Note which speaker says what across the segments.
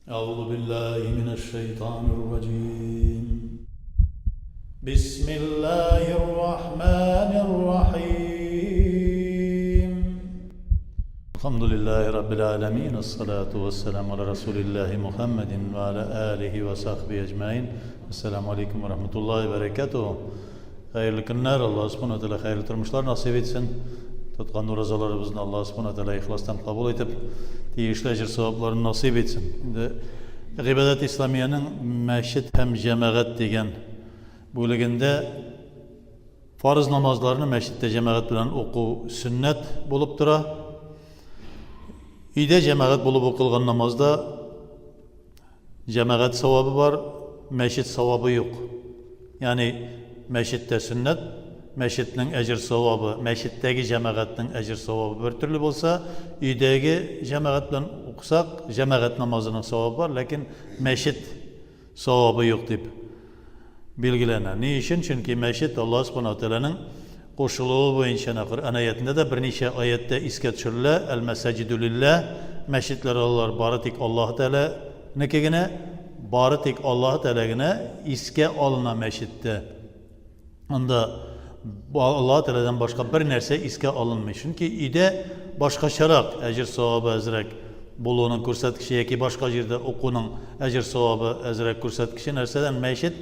Speaker 1: أعوذ بالله من الشيطان الرجيم بسم الله الرحمن الرحيم الحمد لله رب العالمين الصلاة والسلام على رسول الله محمد وعلى آله وصحبه أجمعين السلام عليكم ورحمة الله وبركاته Хәерле көннәр, Аллаһ Субхану Тәгалә хәерле тормышлар насыйп итсен. Тоткан уразаларыбызны Аллаһ Субхану Тәгалә ихластан кабул итеп, тиешле әҗер-савапларын насыйп итсен. Инде Гыйбадәт Исламиянең мәчет һәм җәмәгать дигән бүлегендә фарыз намазларны мәчеттә җәмәгать белән уку сөннәт булып тора. Өйдә җәмәгать булып укылган намазда Җәмәгать савабы бар, мәчет савабы юк. Ягъни мәчеттә сөннәт, мәчетнең әҗер-савабы, мәчеттәге җәмәгатьнең әҗер-савабы бер төрле булса, өйдәге җәмәгать белән укысак, җәмәгать намазының савабы бар, ләкин мәчет савабы юк дип билгеләнә. Ни өчен? Чөнки мәчет Аллаһ Субхану ва Тәгаләнең кушылуы буенча на Коръән аятендә дә берничә аятьтә искә төшерелә, Әл-мәсаҗиду лилләһ, мәчетләр алар бары тик Аллаһ Тәгаләнеке генә, бары тик Аллаһ Тәгалә генә искә алына мәчеттә. Анда Аллаһ Тәгаләдән башка бер нәрсә искә алынмый. Чөнки өйдә башкачарак әҗер-савабы әзрәк булуының күрсәткече яки башка җирдә укуның әҗер-савабы әзрәк күрсәткече нәрсәдән? Мәчет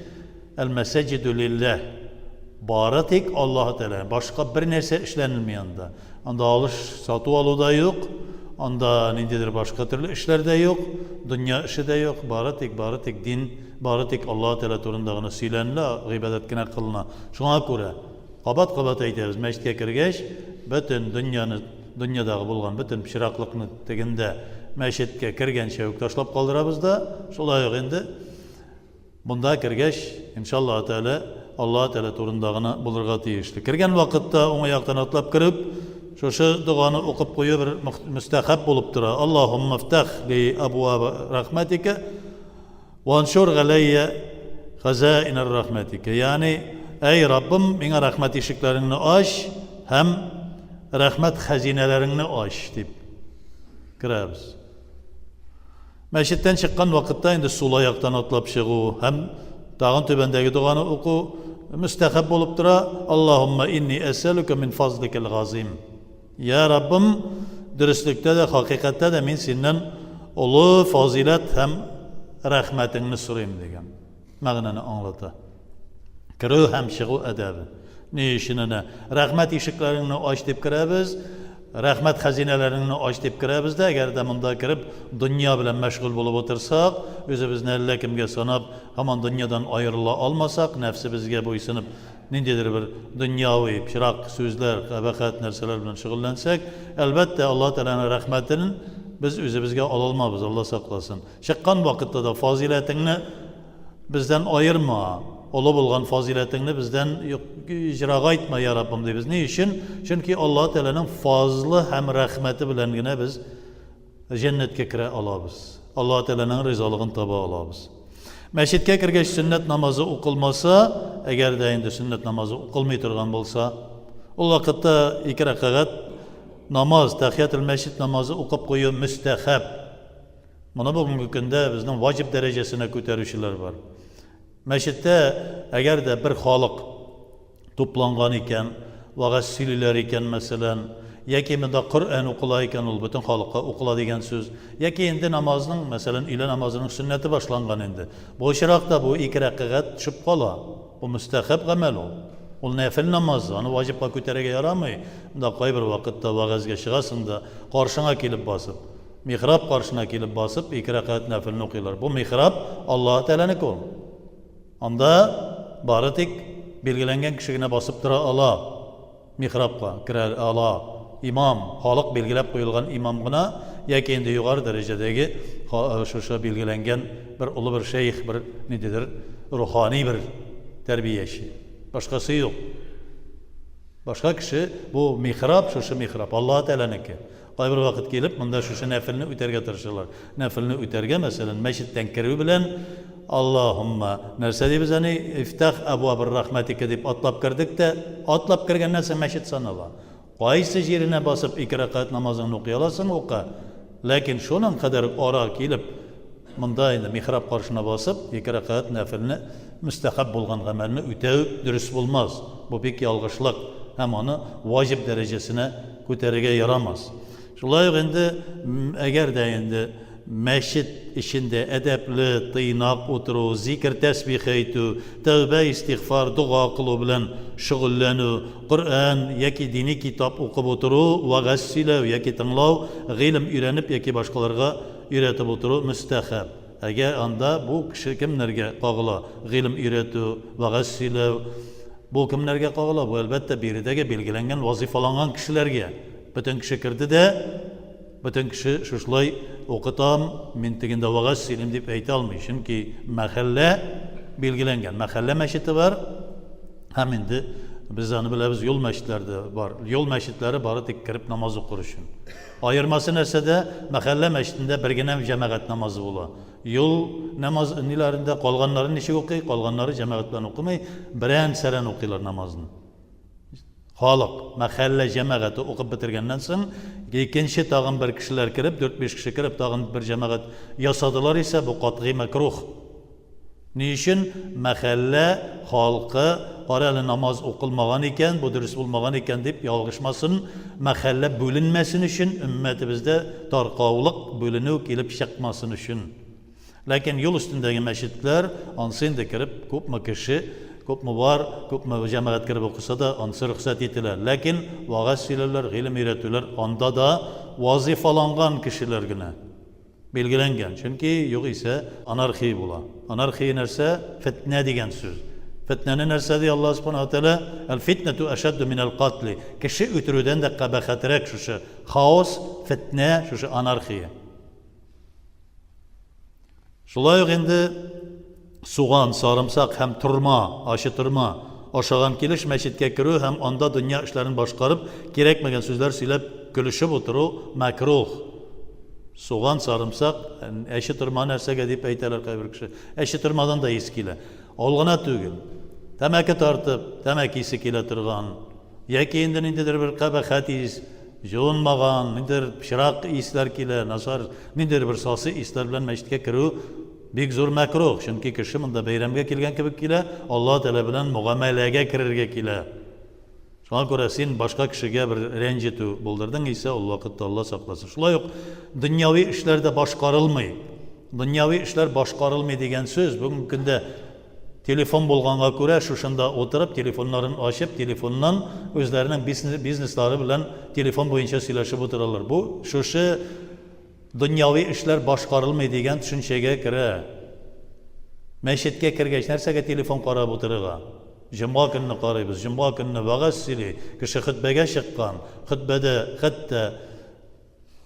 Speaker 1: Әл-мәсаҗиду лилләһ. Бары тик Аллаһы Тәгалә. Башка бер нәрсә эшләнелми анда. Анда алыш, сату алу да юк, анда ниндидер башка төрле эшләр дә юк, дөнья эше дә юк, бары тик, бары тик дин, бары тик Аллаһы Тәгалә турында гына сөйләнелә, гыйбадәт кенә кылына. Шуңа күрә, кабат-кабат әйтәбез, мәчеткә кергәч, бөтен дөньяны, дөньядагы булган бөтен пычраклыкны тегендә мәчеткә кергәнчә үк ташлап калдырабыз да, шулай ук инде Монда кергәч, иншаллаһ Тәгалә, Аллаһ Тәгалә турында гына булырга тиешле. Кергән вакытта уң яктан атлап кереп, шушы доганы укып кую бер мөстәхәб булып тора. Аллаһумма фтах ли абуаба рахматика ваншур галәйя хазаина рахматика. Ягъни, әй Раббым, миңа рәхмәт ишекләреңне ач һәм рәхмәт хәзинәләреңне ач дип керәбез. Мәчеттән чыккан вакытта инде сул аяктан атлап чыгу һәм тагын түбәндәге доганы уку мөстәхәб булып тора, Аллаһумма инни әсәлүкә мин фазликәл газыйм. Я Раббым, дөреслектә дә, хакыйкатьтә дә мин синнән олы фазиләт һәм рәхмәтеңне сорыйм дигән мәгънәне аңлата. Керү һәм чыгу әдәбе. Ни өчен әнә рәхмәт ишекләреңне ач дип керәбез, рәхмәт хәзинәләреңне ач дип керәбез дә, әгәр дә монда кереп дөнья белән мәшгуль булып утырсак, үзебезне әллә кемгә санап, һаман дөньядан аерыла алмасак, нәфсебезгә буйсынып, ниндидер бер дөньяви, пычрак сүзләр, кабахәт нәрсәләр белән шөгыльләнсәк, әлбәттә, Аллаһ Тәгаләнең рәхмәтен без үзебезгә ала алмабыз, Алла сакласын. Чыккан вакытта да фазыйләтеңне бездән аерма, олы булган фазыйләтеңне бездән җырагайтма, я Раббым, дибез. Ни өчен? Чөнки Аллаһ Тәгаләнең фазлы һәм рәхмәте белән генә без җәннәткә керә алабыз. Аллаһ Тәгаләнең ризалыгын таба алабыз. Мәчеткә кергәч сөннәт намазы укылмаса, әгәр дә инде сөннәт намазы укылмый торган булса, ул вакытта ике рәкәгать намаз, тәхиятел мәчет намазы укып кую мөстәхәб. Моны бүгенге көндә безнең ваҗиб дәрәҗәсенә күтәрүчеләр бар. Мәчеттә әгәр дә бер халык тупланган икән, вәгазь сөйлиләр икән, мәсәлән, яки монда Коръән укыла икән, ул бөтен халыкка укыла дигән сүз, яки инде намазның, мәсәлән, өйлә намазының сөннәте башланган инде. Бу очракта бу ике рәкәгать төшеп кала. Бу мөстәхәб гамәл ул. Ул нәфел намазы, аны ваҗибка күтәрергә ярамый. Монда кайбер вакытта вәгазьгә чыгасың да, каршыңа килеп басып, Михраб каршына килеп басып, ике рәкәгать нәфелне укыйлар. Бу михраб Аллаһы Тәгаләнеке ул. Анда бары тик билгеләнгән кеше генә басып тора ала. Михрабка керә ала. Имам, халык билгеләп куелган имам гына яки инде югары дәрәҗәдәге шушы билгеләнгән бер олы бер шәех, бер ниндидер рухани бер тәрбияче. Башкасы юк. Башка кеше бу михраб, шушы михраб Аллаһы Тәгаләнеке. Кайбер вакыт килеп, монда шушы нәфелне үтәргә тырышалар. Нәфелне үтәргә, мәсәлән, мәчеттән керү белән, Аллаһумма, нәрсә дибез әни, ифтах абуабыр рахмәтика дип атлап кердек тә, атлап кергәннән соң мәчет санала. Кайсы җиренә басып ике рәкәгать намазыңны укый аласың, укы. Ләкин шуның кадәр ара килеп, Монда инде михраб каршына басып, ике рәкәгать нәфелне, мөстәхәб булган гамәлне үтәү дөрес булмас. Бу бик ялгышлык һәм аны ваҗиб дәрәҗәсенә күтәрергә ярамас. Шулай ук инде, әгәр дә инде мәчет эчендә әдәпле, тыйнак утыру, зикер-тәсбих әйтү, тәүбә-истигъфар, дога кылу белән шөгыльләнү, Коръән яки дини китап укып утыру, вәгазь сөйләү яки тыңлау, гыйлем өйрәнеп яки башкаларга өйрәтеп утыру мөстәхәб. Әгәр анда бу кеше кемнәргә кагыла? Гыйлем өйрәтү, вәгазь сөйләү, бу кемнәргә кагыла? Бу, әлбәттә, биредәге билгеләнгән, вазыйфаланган кешеләргә. Бөтен кеше керде дә, бөтен кеше шушылай укытам, мин тегендә вәгазь сөйлим дип әйтә алмый. Чөнки мәхәллә билгеләнгән. Мәхәллә мәчете бар һәм инде без аны беләбез, юл мәчетләре дә бар. Юл мәчетләре бары тик кереп намаз укыр өчен. Аермасы нәрсәдә? Мәхәллә мәчетендә бер генә җәмәгать намазы була. Юл намаз ниләрендә калганнары ничек укый? Калганнары җәмәгать белән укымый, берән-сәрән укыйлар намазны. Халык, мәхәллә җәмәгате укып бетергәннән соң, икенче тагын бер кешеләр кереп, дүрт-биш кеше кереп, тагын бер җәмәгать ясадылар исә, бу катгый мәкрух. Ни өчен? Мәхәллә халкы, кара әле намаз укылмаган икән, бу дөрес булмаган икән дип ялгышмасын, мәхәллә бүленмәсен өчен, өммәтебездә таркаулык, бүленү килеп чыкмасын өчен. Ләкин юл өстендәге мәчетләр, ансы инде кереп, күпме кеше, күпме бар, күпме җәмәгать кереп укыса да, ансы рөхсәт ителә. Ләкин вәгазь сөйләүләр, гыйлем өйрәтүләр анда да вазыйфаланган кешеләр генә билгеләнгән. Чөнки югыйсә анархия була. Анархия нәрсә? Фетнә дигән сүз. Фетнәне нәрсә ди Аллаһ Субханаһу ва Тәгалә? Әл-фитнәтү әшәддү минәл катли. Кеше үтерүдән дә кабахәтрәк шушы хаос, фетнә, шушы анархия. Шулай ук инде суган, сарымсак һәм торма, ачы торма ашаган килеш мәчеткә керү һәм анда дөнья эшләрен башкарып, кирәкмәгән сүзләр сөйләп, көлешеп утыру мәкрух. Суган, сарымсак, әче торма нәрсәгә дип әйтәләр кайбер кеше. Әче тормадан да ис килә. Ул гына түгел. Тәмәке тартып, тәмәке исе килә торган. Яки инде ниндидер бер кабахәт ис, җуынмаган, ниндидер пычрак исләр килә, начар, ниндидер бер сасы исләр белән мәчеткә керү бик зур мәкрух, чөнки кеше монда бәйрәмгә килгән кебек килә, Аллаһ Тәгалә белән мөгамәләгә керергә килә. Шуңа күрә син башка кешегә бер рәнҗетү булдырдың исә, ул вакытта Алла сакласын. Шулай ук дөньяви эшләр дә башкарылмый. Дөньяви эшләр башкарылмый дигән сүз бүгенге көндә Телефон булганга күрә, шушында утырып, телефоннарын ачып, телефоннан үзләренең бизнеслары белән телефон буенча сөйләшеп утыралар. Бу шушы дөньяви эшләр башкарылмый дигән төшенчәгә керә. Мәчеткә кергәч, нәрсәгә телефон карап утырырга? Җомга көнне карыйбыз, җомга көнне вәгазь сөйли, кеше хөтбәгә чыккан, хөтбәдә хәтта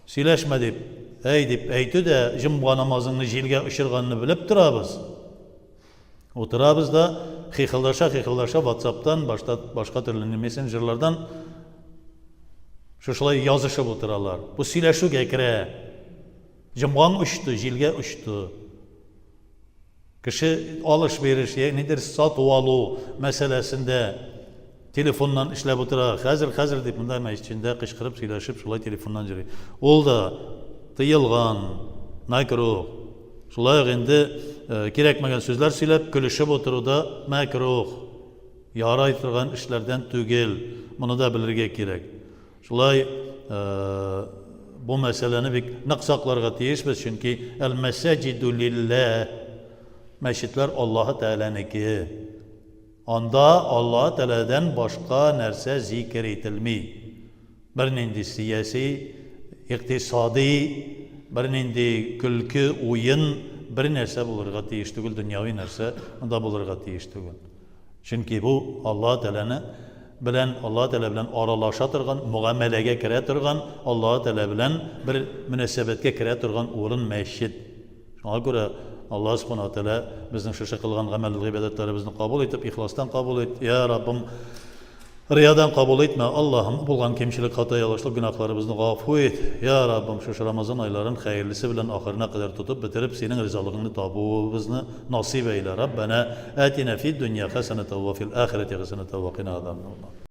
Speaker 1: сөйләшмә дип, әй дип әйтү дә җомга намазыңны җилгә очырганны белеп торабыз. Утырабыз да, хихылдаша-хихылдаша WhatsApp-тан, башта башка төрле мессенджерлардан шушылай язышып утыралар. Бу сөйләшүгә керә. Җомгаң очты, җилгә очты. Кеше алыш-биреш, ягънидер сату-алу мәсьәләсендә телефоннан эшләп утыра. Хәзер, хәзер дип монда мәчет эчендә кычкырып сөйләшеп шулай телефоннан йөри. Ул да тыелган, мәкрух. Шулай ук инде э, кирәкмәгән сүзләр сөйләп, көлешеп утыру да мәкрух. Ярай торган эшләрдән түгел. Моны да белергә кирәк. Шулай бу мәсьәләне бик нык сакларга тиешбез, чөнки әл-мәсаҗиду лилләһ, мәчетләр Аллаһы Тәгаләнеке. Анда Аллаһы Тәгаләдән башка нәрсә зикер ителми. Бернинди сияси, икътисади, бернинди көлке, уен, бер нәрсә булырга тиеш түгел, дөньяви нәрсә монда булырга тиеш түгел. Чөнки бу Аллаһы Тәгаләне белән Аллаһы Тәгалә белән аралаша торган, мөгамәләгә керә торган, Аллаһы Тәгалә белән бер мөнәсәбәткә керә торган урын мәчет. Шуңа күрә Аллаһ Субханаһу ва Тәгалә безнең шушы кылган гамәл-гыйбадәтләребезне кабул итеп, ихластан кабул ит. Я Раббым, Риядан кабул итмә, Аллаһым, булган кимчелек, хата, ялгышлык, гөнаһларыбызны гафу ит. Я Раббым, шушы Рамазан айларын хәерлесе белән ахырына кадәр тотып бетереп, Синең ризалыгыңны табуыбызны насыйп әйлә. Раббәнә атина фид дөнья хәсәнәтә ва фил ахирәти хәсәнәтә ва кина азабаннар.